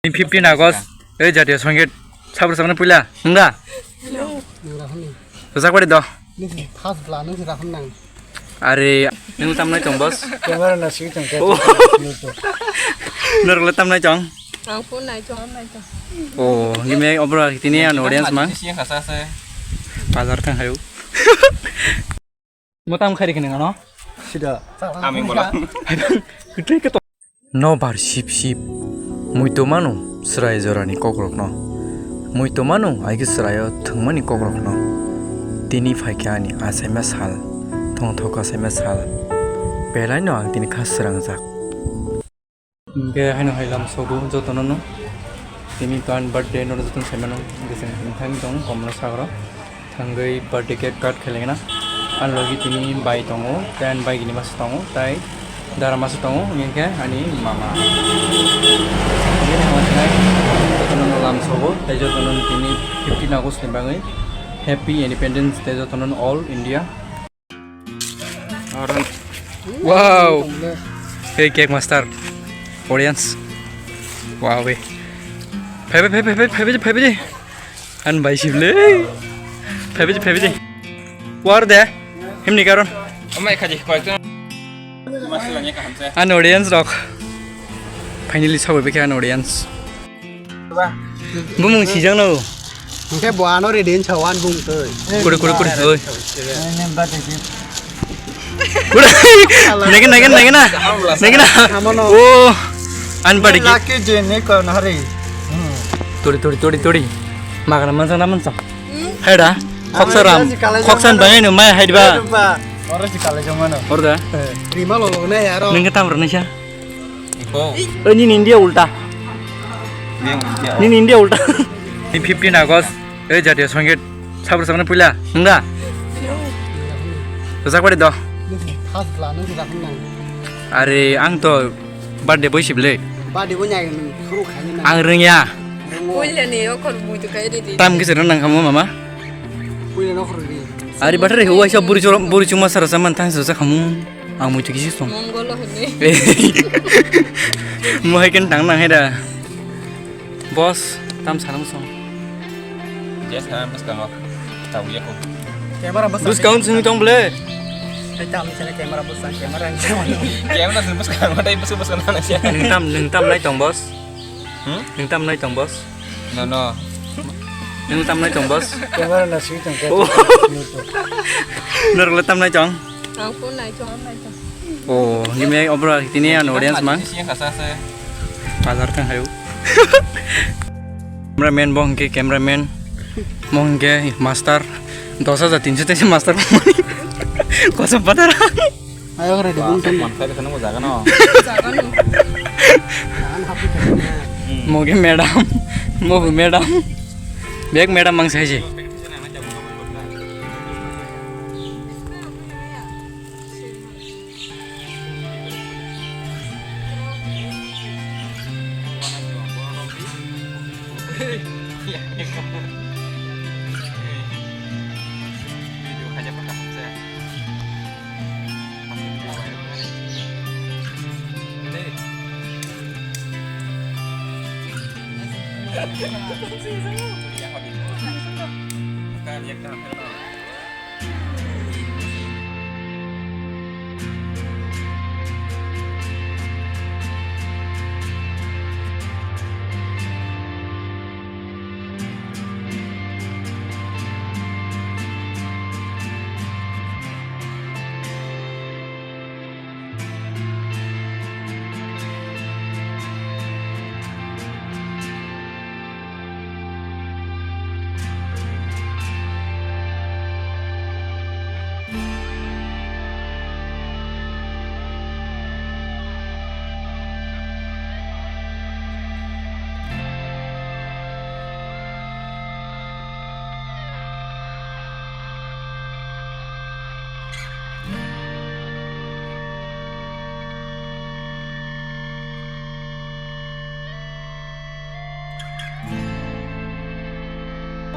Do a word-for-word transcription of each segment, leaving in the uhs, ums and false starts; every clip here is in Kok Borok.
Fifteen August, ei jatiyo songit sabra sabra puila, nungda? Nung rahani. Rwchapmani do. Nisi khas bla, nisi rahani nang. Are, nung tamnai tong, boss? Camera na sui tong, Oh. YouTube. Norok le tamnai tong? Ang phone nai tong, nai tong. Oh, gimi obra tini an audience mang. Sisi yang khasa se. Bazar thang hayo. Mo tam khari kene ngano? Sida. Kami bola. Kwtwi khe to. Nobar sip sip. Muitu mano chwrai jorani kokrokno. Muitu mano aigwi chwraio thwngmani kokrokno. Tini phaikha ani achaima sal. Tongthok achaima sal. Belaino ang tini kha srangjak. Hingke haino hai lam sogo jotono no. Tini to ani birthday no jotono sai mano. Hingke chwng thang tong komla sagro. Thangwi birthday cake cut khelengna. Ani logi tini bai tongo, tei ani bai gini masa tongo, tei dara masa tongo, hingke ani mama. Hingke haino hai jotono no lam sogo, tei jotono tini fifteen August ni bagwi Happy Independence Day jotono all India. Oro. Wow. Hey, cake master. Audience. Wow, be. Phai, phai, phai. An bai sible. Phai, phai, phai. War de. Himni karon. Amai khaji koi to. An audience rok. Finally, sabai bikhe an audience. Bumung sijak no. Hingke bo ano ready hinsa wan bung twi. Kuri, kuri, kuri, oi. Kuri. Nege, nege, nege na. Nege na. Hamono. Oh. An padi ki. Lucky je ne ko na hari. Tori, tori, tori, tori. Magana mansa na mansa. Heda. Khoksa ram. Khoksan bangai no mai haidba. Oro si kale jomano. Orda. Rima lo lo na yaro. Nenge tam rwna sa. Oi, nini India ulta. Nini India ulta. Fifteen August, ei jatiyo songit sabra sabra puila, nungda? Rwchapmani do. Khas bla, nung rwchapmani nang. Are, ang to birthday boy sible. Birthday boy nyai nung suru khaini nang. Ang rwngya. Puila ni okhor bui to khai di di. Tam kisa rwng nang khamu mama. Puila no khor di. Are batre huwa sa buri chuma sara saman thang sa khamu. Ang muitu kisi song. Mongolo hini. Mo hai ken tang nang hai da. Boss, tam sanang song. Yes, ha, bwskango. Tau ya ko. Camera bwsang. Bwskango sung tong ble. Hai tam sana camera bwsang, camera. Camera sung bwskango, tai bwsang bwsang na sia. Nung tam, nung tam nai tong, boss. Hmm? Nung tam nai tong, boss. No, no. Nung tam nai tong, boss. Camera na sui tong. Oh. Norok le tam nai tong. Ang phone nai tong, nai tong. Oh, gimi obra tini an audience mang. Sisi yang khasa se. Bazar thang hayo. Cameraman bo hingke cameraman. Mo hingke master. Dos hajar tinso tei master. Kosom patara. Ayo ready bung tong. Mantai sana mo jaga no. Jaga no. Mo ke madam. Mo bu madam. Bek madam mang sai si.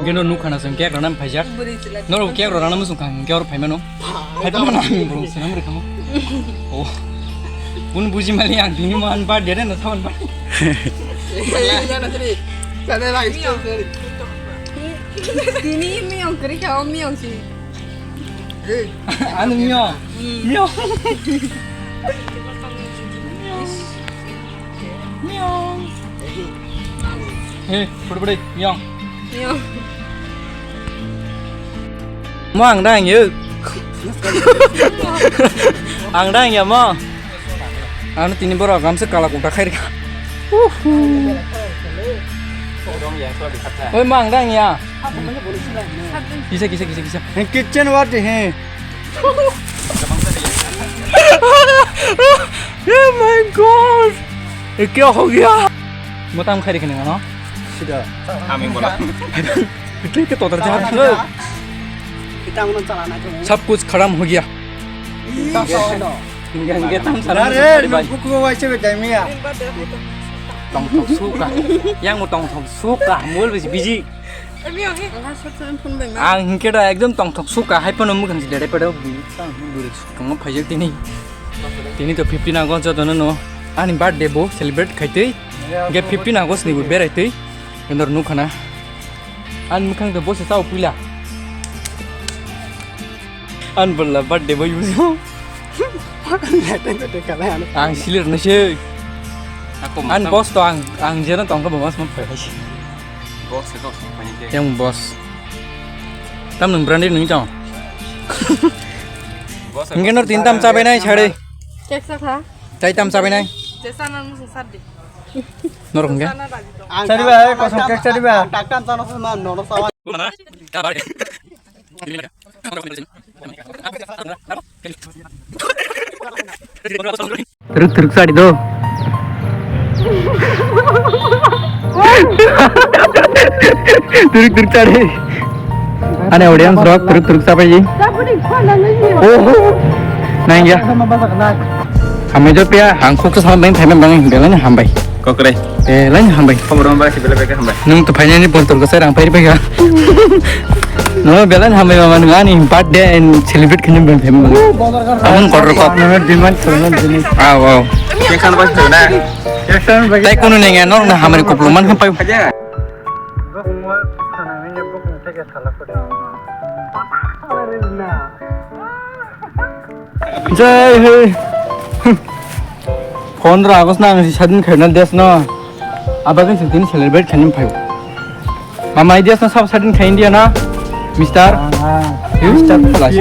Geno nukha na chwng cake rana phaijak. Norok cake rana muchung kha, hwnkhe oro phaimano. Phaiphano na ang borok swnam rwkha. Oh. Bun buji mali ang tini man ba dere na thawan ba. Tini miyong kwrwi kha, o miyong si. Ano miyong. Miyong. Miyong. Miyong. Hei, pura pura, miyong. Miyong. Mo ang dang yuk. Ang dang ya mo. Ano tini borok gamsa kala kungta khairikha. Uhu. Oi, mang dang ya. Kisa, kisa, kisa, kisa. Kitchen what he? Oh my God. Ye kya ho gaya? Mo tam khairikha nang no? Sida. Ami bola. Kitchen ke totar jahat. Kita uno chalana ke. Sab kuch khatam ho gaya. Hingke tam sana Are, bhai. Nukuk ko waise be jaimiya. Tongthok suka. Yang mo tongthok suka. Mol bisi biji. Ang hingke da ekdom tongthok suka. Hai pono mukhang si dere pedo bi. Tang buri sukang phajak tini. Tini to fifteen August joto no. Ani birthday bo celebrate khaitei. Ge fifteen August ni bo berai tei. Endor nukhana. An mukhang to bo se tau puila. An bolla birthday boy bujo. Ang silir nase. Aku An masam. Boss to ang ang jera tongka bo mas mo phai. Boss to phai ke. Yang boss. Tam nung branded nung chong. Boss. Hingke nor tin tam chabe nai chare. Cake sa kha. Chai tam chabe nai. Chesa nan musa sadi. Nor hingke. Chari ba, eh, kosong cake chari ba. Tak tam chano sa man, nono sa. Teruk teruk sari do. Teruk teruk sari. Ane audience rok teruk teruk sapai ji. Oho. Nang ya. Kami jo pia hangkuk sa bang thaimen bang belai hambai. Kokre. Eh, lain hambai. Khobor maba si bela beka hambai. Nung to finally bontor ko sai rang pai pai ga. No, belai hambai mama nung ani birthday and celebrate kini bang thaimen bang. Amun kotor ko. Nang demand ko nang demand. Ah, wow. Cake san bas tu na. Cake san bas. Tai kono neng ya nor na hamari koplo man hampai. Aja. Jai Hind. Pondro August na ang sadin khaina des no. Aba kan sadin celebrate khaina phaio. Mama ideas na sab sadin khai India na. Mister. Ah, ah. Mister Plus.